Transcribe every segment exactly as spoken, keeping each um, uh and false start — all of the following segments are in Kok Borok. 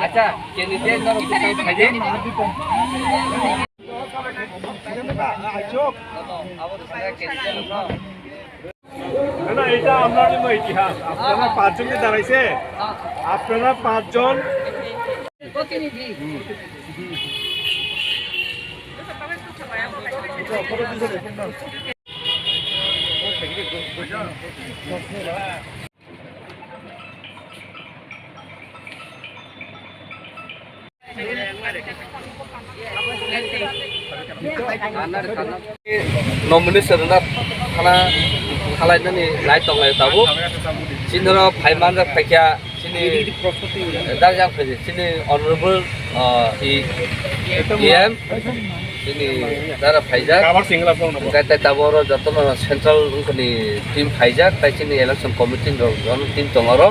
Acha, candidate norok bwswk khaidi? না, না, এটা আপনার জন্য ইতিহাস। আপনারা পাঁচজনকে দাঁড়াইছে, আপনারা পাঁচজন। প্রতিনিধি। Nomination rwna thana, thalainani lai tonglai tabuk. Chini rok phai manjak phaikha, chini darjak phaikha, chini honorable, ah, E M, chini dara phaijak. Hwnkhe tai tabuk oro jotono central wngkha ni team phaijak, tai chini election committee rok jotono team tongo oro.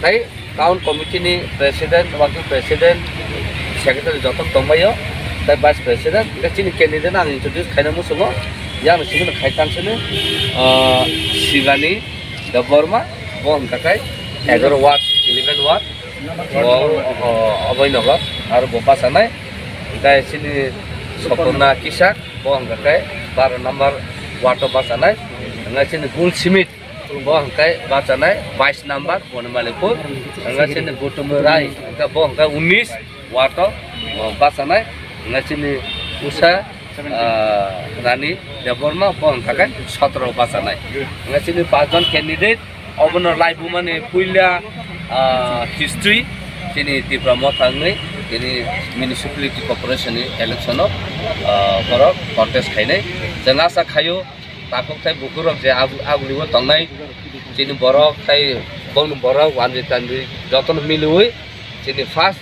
Tai Town committee ni president, working president, secretary joto tongbaio, tai vice president, hingke chini candidate ang introduce khaina muchungo, yang simi khai tansini, ah, Sibani Debbarma, bo hingka khe egaroh ward, eleven ward, bo, o, Abhainagar, aro bo bachanai, hingke chini Sopurna Kisak, bo hingka khe baro number ward o bachanai, hingke chini Gul Simit, bo hingke bachanai bais number, Bonimalipuar, hingke chini Gautam Rai, hingke bo hingke unis ward o, bo bachanai, hingke chini Usha, ah, Rani Debbarma, bo hingke sotro bachanai. Hingke chini pachjon candidate, obono laibumani puila, ah, history, chini Tipra Motha wngwi, chini municipality corporation ni election o, ah, borok contest khainai. Chwng asa khaio, takhuk tei bukurok je agu-, agulio tongnai, chini borok tei bongni borok wanjwi tanjwi jotono miliwi chini first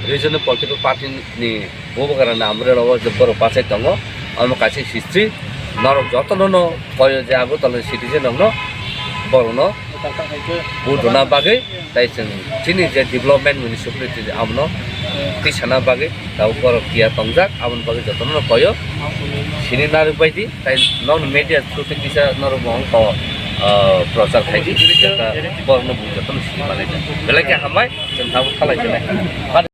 regional political party ni bubagra ni amrwino je borok bachai tongo, omo kaisa history. Norok jotono no koyo je Agartala ni citizen rokno borokno vote rwna bagwi, tai chwng chini je development municipality abono tisana bagwi tabuk borok tiya tongjak, aboni bagwi jotono no koyo sini narwk bai di, tai non media through tei kisa norok bo wngkha, ah, prochar khai di, borokno bo jotono sini bagwi belai khe hambai, chwng tabuk khalai khe nai.